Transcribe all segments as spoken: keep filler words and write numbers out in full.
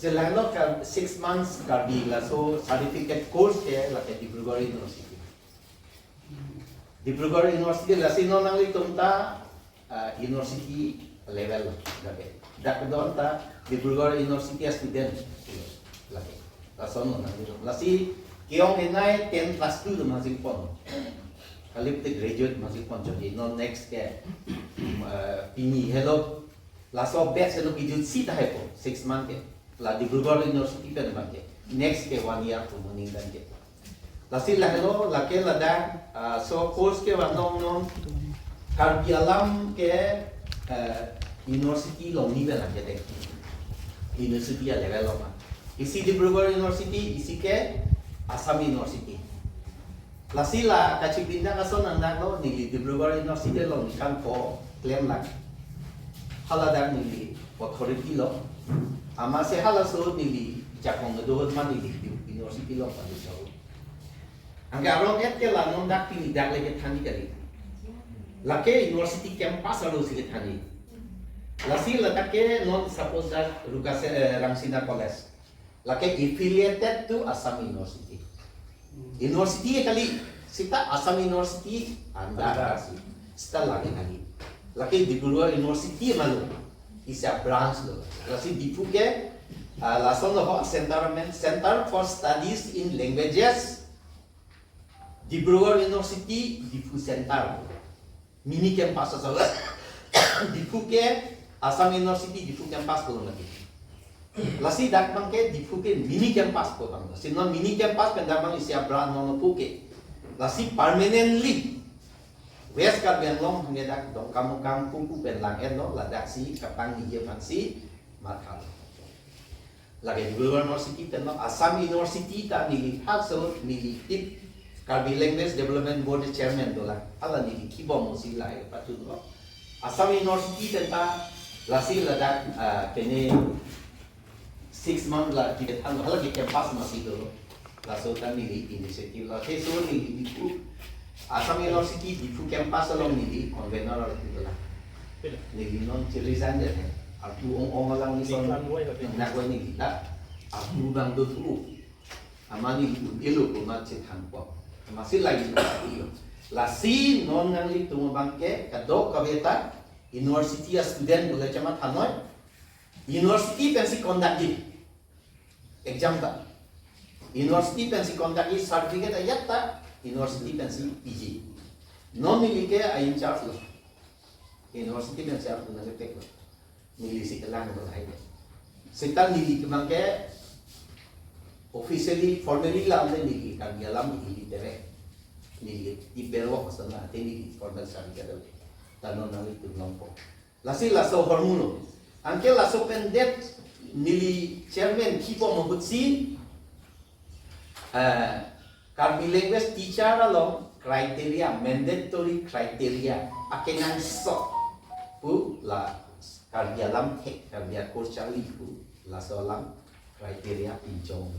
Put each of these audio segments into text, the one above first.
Jelalo ka six months Karbi laso certificate course ke lake Dibrugarh University. Dibrugarh University lasi non nanglitum ta ah, university level lake. Dak don ta Dibrugarh University a student lake. Laso non nanglitum. Lasi ke-ong enai ten plus two do masih pon. Kalite graduate masih pon jadi non next ke ah, pini helo. Laso batch helo kijut si ta hai po six month ke. La Dibrugarh University pen abang ke. Next ke one year ko moning dan ke. Lasi lahelo lake ladak ah, so course ke vanong non Karbi alam ke eh, university along ni pen lake dek. University a level along. Isi Dibrugarh University, isi ke Assam University. Lasi la kachipindak ason nangdaklo neli Dibrugarh University along ni kan ko klem lak. Haladak neli authority lo. Amatsi halaso neli jakong kedo ahut ma neli university along padu jao. Anke arong et ke la non dak pini dak le kethan ni kali. Lake university campus arlo si kethan ni. Lasi ladak ke non suppose dak Rukase eh, Rangsina College. Lake affiliated to Assam University. University kali, sita Assam University andar Andar. Lasi. Sita lake kali. Lake Dibrugarh University malu. Isi a branch lo. Lasi Diphu ke ah, lason lo ho Center men Center for Studies in Languages. Dibrugarh University Diphu Center. Mini campus asal. Diphu ke Assam University Diphu campus ko lagi. Lasi dak abang ke Diphu ke mini campus ko abang. Si non mini campus pen dak abang isi a branch non pu ke. Lasi permanently West Karbi Anglong hangke dak Dongkamukam Kuku pen lang-et lo ladak si kapangni aphan si mathalo. Lake Dibrugarh University pen lo Assam University ta neli halaso neli tip Karbi Language Development Board chairman dolang. Hala neli kibom si lahai patu lo. Assam University pen ta lasi ladak ah, kene six month la kita than hala ke campus masi do. Laso ta neli initiative la. Te so neli Diphu Assam University Diphu campus along neli convener artu dolang. Neli non chiri jan de. Artu ong ong alang ni son. Nak neli ta artu bang do tu. Amat neli un elo ko mat chethan ko. Amatsi lagi lo. Lasi non nanglitum abang ke kadokave ta university a student bole chama thanoi. University pensi conduct di exam ta. University pensi conduct di certificate ayat ta university pensi P G. Non neli ke a in charge lo. University pensi artu nangkepek lo. Neli si kelang lo hai. Seta neli kemang ke officially, formally lam de neli Karbi alam neli tere. Neli di berok sana te neli formal certificate lo. Tanon nanglitum longpo. Lasi laso hormuno. Anke laso pendet neli chairman kibom ahut si eh, Karbi language teacher along criteria, mandatory criteria akenangsot pu la Karbi alam thek, Karbi akur charli pu laso alam criteria pinchong.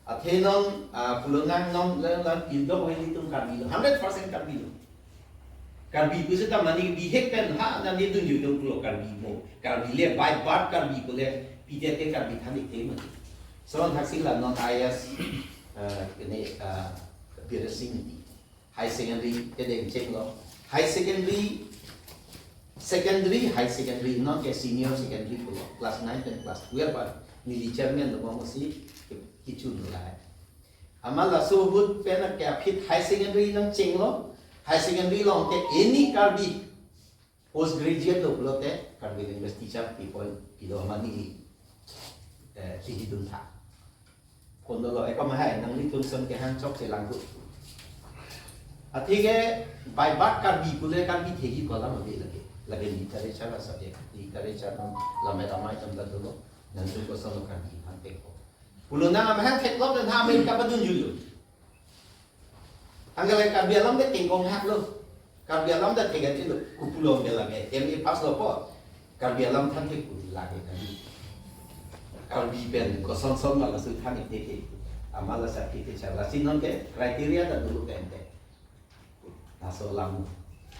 Athe non ah, pulo nang non le lan pindok we nelitum Karbi lo, hundred percent Karbi lo. Karbi pu seta mane bihek pen ha nani dunju dong pulo Karbi mo. Karbi le by birth Karbi pu le pide ke Karbi than ik te mati. So thaksi la non I A S eh, ini eh, Biren Singh di high secondary ke deng cheng lo. High secondary, secondary, high secondary non ke senior secondary pulo, class nine pen class twelve a neli chairman lo mo si kichun lo hai. Amat laso ahut pen ke aphi high secondary nangchenglo. High secondary along ke any Karbi post graduate lo pulote Karbi language teacher pipon pilo amat neli eh, pidun tha. Kondo lo ekom hai nanglitum ason kehang chokche lang pu. Athe ke by birth Karbi pule Karbi thegi kolam abi lagi. Lagi literature a subject. Literature non lamai ramai tam ta dolo. Nangtum koson lo Karbi han thek ko. Pulo nang amahang theklok dan ha America padunju lo. Anke la Karbi alam de kengkong hak lo. Karbi alam de thegan lo. Kupulong de lage M A pass lo po. Karbi alam than thek pu lage Karbi. Karbi pen koson son ma laso than thek thek. Amat la sa thek thek sa. Lasi non ke criteria ta dulu ke ente. Laso alam.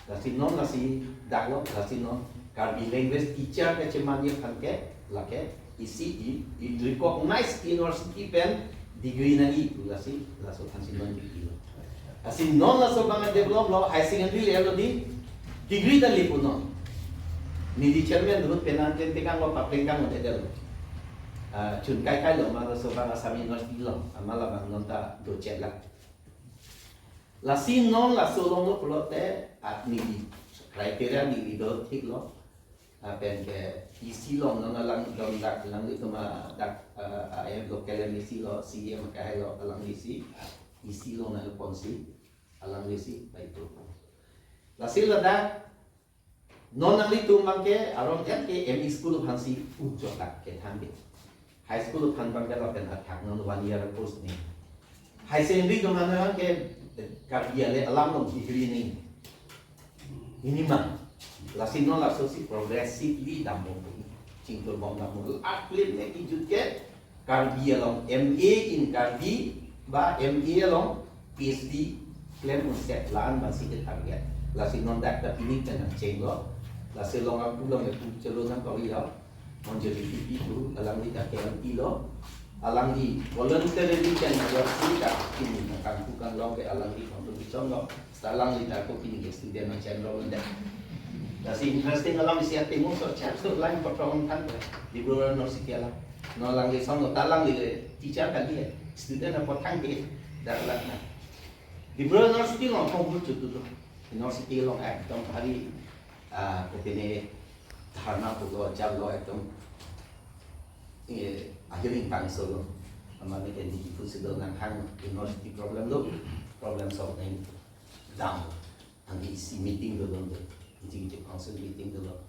Lasi non lasi dak lo, lasi non Karbi language teacher ke cheman ye than ke, lake isi i, i recognized university pen degree nangji pu lasi, laso aphansi non degree lo. Lasi non laso abang develop lo, high secondary level lo di, degree ta le pu non. Neli chairman ahut penang pen tekang lo, papleng kang lo, tedel lo. Ah, chun kai kai lo, ma laso abang Assam University lo, ama labang non ta dochet lang. Lasi non laso along lo pulote, at neli criteria neli do thik lo. Lapen ke isi along non alang dong dak, alanglitum adak, ah, ah, local M A C lo, C M kahai lo, alangli si, isi along nangponsi, alangli si, baik tu. Lasi ladak, non nanglitum abang ke, aron M A M E school aphansi ujok dak kethan ke. High school aphan abang ke lapen athak non one year course ni. High secondary atum abang ke Karbi ale alam along degree ni. Minimum. Lasi non laso si progressively dampo. Chingthur bom dampo. Aklim ne kijut ke Karbi along M A in Karbi ba M A along P H D klem un-e la-an abangsi ke target. Lasi non dak ta pini pen nangcheng lo. Lasi along aku along aku chelo nangkok lo. Monjori P P tu, alangli ta K M T lo. Alangli voluntarily pen nangkok si dak pini nangkangku kanglong ke alangli contribution lo. Seta alangli ta ako pini ke student nangcheng lo un-e. Lasi interesting alam isi ate mo so chap so line potong tang ke. Dibru University alam. Non alangli song lo ta alangli ke teacher kali ya. Student apa tang ke. Dak alam na. Dibru University along kong hur chutu lo. University along ekdom hari, ah, kopine dharna pulo, jam lo ekdom, eh, ahiring tangso lo. Amane ke neli pusi do nangkhang university problem lo, problem solve nang dam. Anke isi meeting do dong do, isi isi council meeting do lo.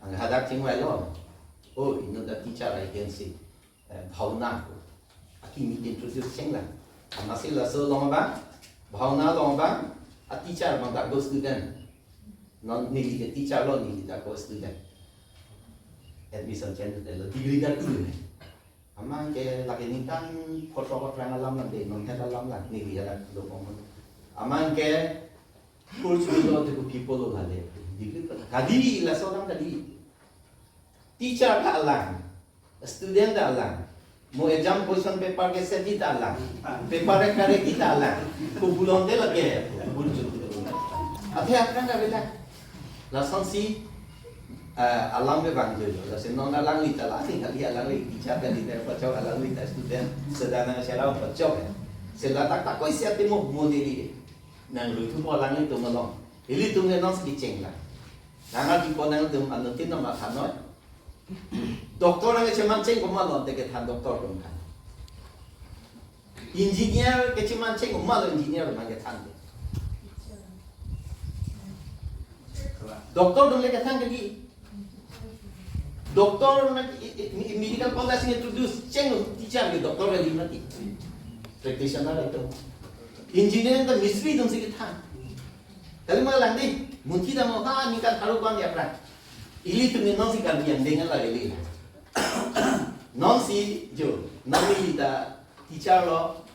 Anke hadak chingvai lo. Oh, inut ta teacher agency. Eh, bhauna ko akimi introduce chenglang. Amatsi laso along abang, bhauna along abang, a teacher abang ta ako student. Non neli ke teacher lo, neli ta ako student. Admission cheng te lo, degree ta tu ne. Amat ke lake ningkan photo ko trang alam lang de, non het alam lang, neli ya lang do common. Amat ke course lo de ko people lo hale. Degree ta kadi laso abang kadi. Teacher ta alang, student ta alang, mo exam question paper ke set ta alang, paper ke correct ta alang, kubulon de lake, kubul chutu. Athe aphrang ta bela. Lasonsi, eh, alam ke bang jo jo. Lasi non alangli ta lasi kali alangli teacher kali ta pachok alangli ta student sedang nang selau pachok. Sela tak tak koi siap timo mo neli. Nang lutu po alanglitum along. Ilitum ne non si cheng la. Nang adi po nangtum anutin nama thanoi. Doctor nang cheman cheng komat lo te kethan doctor atum than. Engineer ke cheman cheng komat lo engineer atum kethan. Doctor atum le kethan kali. Doctor na i, i, i, medical college ni introduce cheng teacher ke doctor kali mati. Practitioner atum. Engineer ta mistri atum si kethan. Kali ma lang di, munthi dam ha ningkan pharo ko-an ya pra. Ilitum ne non si Karbi angdeng la ili. Non si jo, non ili ta teacher lo,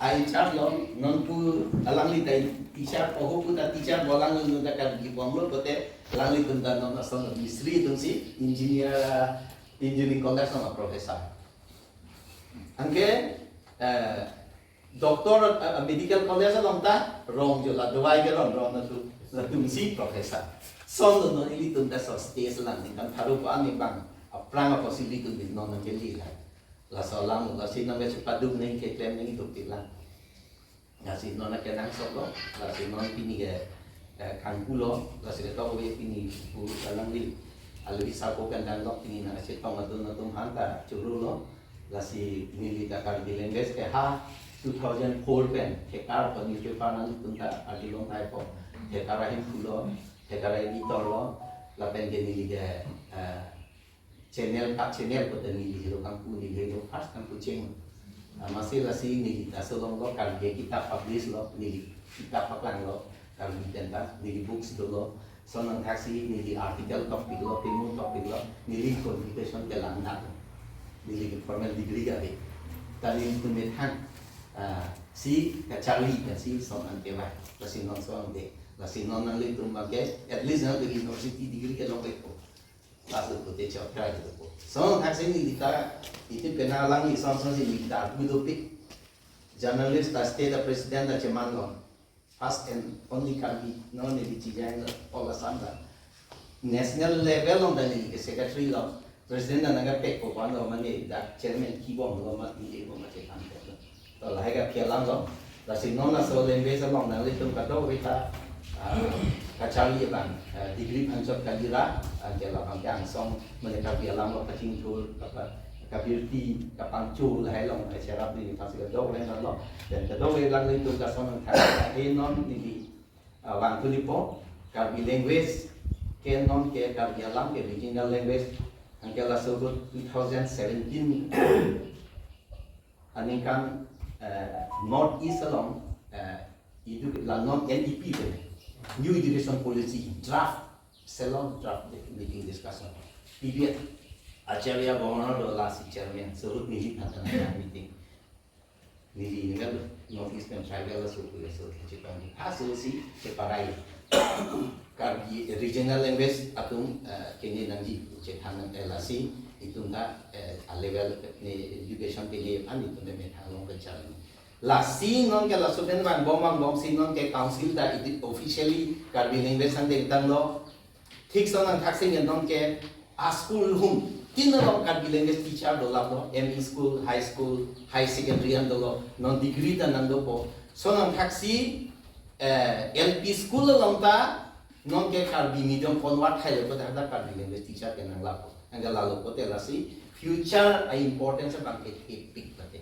I H R lo, non pu alangli ta teacher, oho pu ta teacher, bolang lo ta Karbi bom lo, pote alanglitum ta non asal mistri atum si engineer, engineering college non professor. Anke, eh, doctor, eh, medical college along ta rong jo la dawai ke rong rong na tu, latum si professor. Son lo non ilitum ta so stage lang ningkan pharo ko-an ni bang aphrang apotsi ilitum di non nang keli la. Laso alam lasi nang ke chepaduk nang keklem nang itum ti lang. Lasi non ke nang sok lo, lasi non pini ke, eh, kangku lo, lasi ketok ave pini pu alangli. Alu bisa ko kan dan lok pini nang chetong atum atum aphan ta churu lo. Lasi neli ta Karbi language ke ha two thousand four pen, Thekar pu newspaper nangtum ta arjulong thai po. Thekar ahin pulo, Thekar editor lo, lapen ke neli ke, eh, channel, kat channel pu ta neli helo kangpu, neli helo first kangpu cheng. Ah, amatsi lasi neli ta so along lo Karbi kitap publish lo, neli kitap paklang lo, Karbi pen ta, neli books dolo, so nangthaksi neli article topic lo, pemu topic lo, neli qualification ke lang na lo. Neli ke formal degree ke ave. Ta nelitum methang, ah, si kacharli kan si son an kevai. Lasi non so an de. Lasi non nanglitum abang ke, at least nang ke university degree ke long ko. Pasu pute chokra itu po. So, thaksi nelita, itu pena lang ni song song si nelita, aku dopik. Journalist ta state president ta cheman lo. First and only Karbi, no, neli chijang lo, all Assam ta. National level along ta neli ke secretary lo. President na nangkepek ko pan lo mane dak chairman kibom lo ma ti e ko ma chetan ko. To lahai kaphi alam lo. Lasi non laso language along nanglitum kadokave ta, ah, kacharli abang, ah, degree phan chot kali ra, ah, ke labang ke angsong mane Karbi alam lo kachingthur, kapa-, kabirti, kapangcho lahai along, eh, cherap di university kadokave lo. Dan kadokave alanglitum kason nangthang, eh, non neli, ah, vangthu lipo, Karbi language ke non ke Karbi alam ke regional language, anke laso ahut two thousand seventeen aningkan, eh, North East along, eh, edu-, la non N E P ke, New Education Policy draft, selon draft meeting discussion. P B Acharya Governor do lasi chairman, so ahut neli phan ta nang meeting. Neli ningkan North East pen tribal aso pu aso chepangji. Aso si cheparai. Karbi regional language atum, eh, kene nangji chethan nang, eh, lasi itum ta, eh, a level ni education kene aphan itum ta methang long kacharli. Lasi non ke laso pen vangbom vangbom si non ke council ta idi officially Karbi language angdeng tanglo. Thik so nangthaksi nge non ke a school hum tin along Karbi language teacher dolap lo, M E school, high school, high secondary an dolo, non degree ta nangdopo. So nangthaksi, eh, L P school along ta non ke Karbi medium convert hai lo ko dak dak Karbi language teacher ke nanglapo. Anke lalo pote lasi future a importance abang ke thepik late.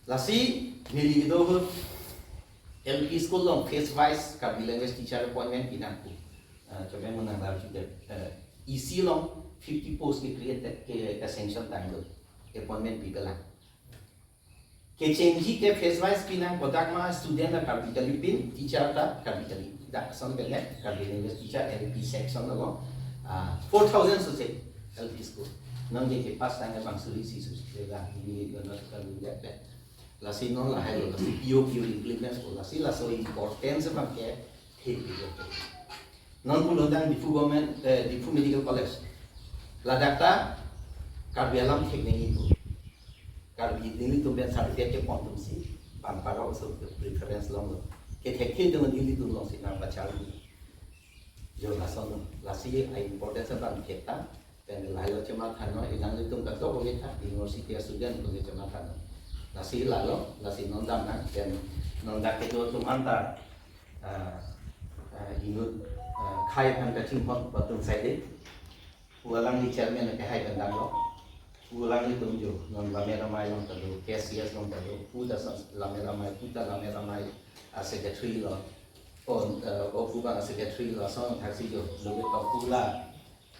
Lasi neli kedo ahut L P school along phase wise Karbi language teacher appointment pinangpo. Ah, coba menang lagi deh. Eh, E C along fifty post ke create ke, ke sanction tanglo. Appointment pi kelang. Kechengji ke phase wise pinang kodak ma student ta Karbi kali pin, teacher ta Karbi kali. Dak son ke le Karbi language teacher L P section along, ah, four thousand sose L P school. Non ke ke pass tang bang suri si suri ke la ini ke non Karbi ya pe. Lasi non lahai lo, lasi P O P O implement lo, lasi laso importance abang ke thepik lo. Non pulo tang Diphu Government, eh, Diphu Medical College. Ladak ta Karbi alam thek nangji pu. Karbi nelitum pen certificate kepon atum si, pan parok so preference longlo. Kethek the dong nelitum along si nangpacharli. Jo lason lo, lasi a importance abang thek ta, pen lahai lo chematha non, ilanglitum kadokave ta, university a student atum ke chematha non. Lasi lalo, lasi non dam nang, pen non dak kedo atum anta, ah, ah, inut, ah, khei aphan kachinghon pu atum saide. Pu alangli chairman ke hai pen damlo. Pu alanglitum jo, non Lammet Amei along ta do, K C S along ta do, pu ta sa Lammet Amei, pu ta Lammet Amei a secretary lo. O, eh, o pu abang a secretary lo, asong thaksi jo, lo ke ta pu la.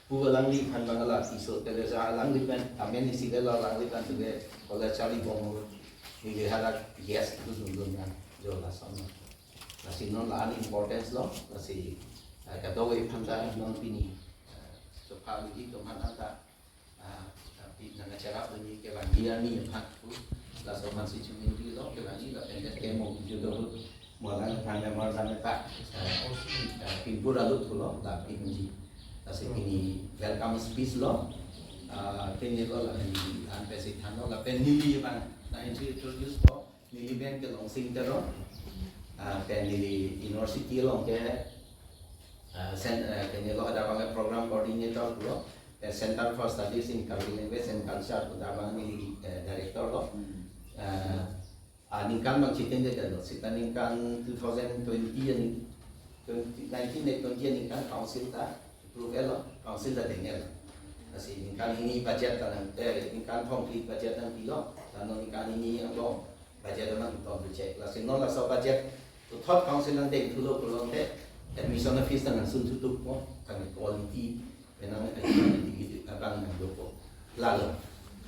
Pu alangliphan abang la, piso tele sa alangli pen, amen isi le lo alangliphan tu ke, college charli bom, ni ke hadak yes tu dun dun na, jo lason. Lasi non la an importance lo, lasi, eh, kadokave aphan ta non pini, eh, chopha liji atum aphan ta, ah, tapi nang acara ini kevangji arni aphan pu, laso aphan si chumingri lo, kevangji lapen det ke mo ju do, mo lang aphan member dan ta, eh, eh, pinpur alut pulo, la pinji. Lasi pini welcome speech lo, ah, pini lo la pini an pesi than lo, lapen neli abang, na introduce ko, neli pen ke Longsing Teron, ah, pen neli university along ke, ah, sen-, eh, pen neli lo hadak abang ke program coordinator pulo, eh, Center for Studies in Karbi Language and Culture pu hadak abang neli, eh, director lo. Ah, aningkan abang chiteng det lo, seta ningkan two thousand twenty an, twenty nineteen le twenty aningkan council ta approve lo, council ta deng lo. Lasi ningkan hini budget ta nang, eh, ningkan thom phli budget nangpilo, lapen ningkan hini angbong budget nangtum tu check. Lasi non laso budget puthot council nangdeng thulo pulote admission fees ta nangsun thutuk mo, kami quality, penang quality abang nangdopo. Lalo.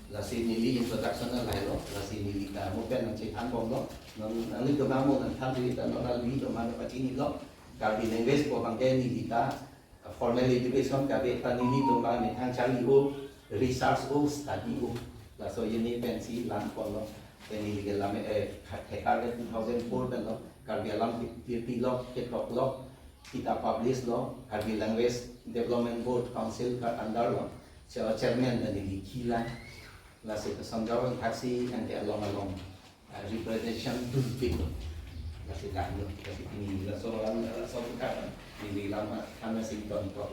Lasi neli introduction lahai lo, lasi neli ta mo pen nangchethan bomlo, non nanglitum amo nangthan dei ta non nanglitum amo pachinilo, Karbi language pu abang ke neli ta formal education kave ta nelitum abang methang charli o, research o, study o. Laso arni pensi lang ponlo. Pen neli ke Lammet, eh, thekar ke two thousand four pen lo, Karbi alam ke pirpi lo, ketok lo. kita publish lo, Karbi Language Development Board Council ka under lo, chair, chairman ta neli kelang, lasi kosonjor thaksi anke along along, ah, representation dunpik lo, lasi dam lo, lasi pini laso alam, laso kita neli lama karena sington ko.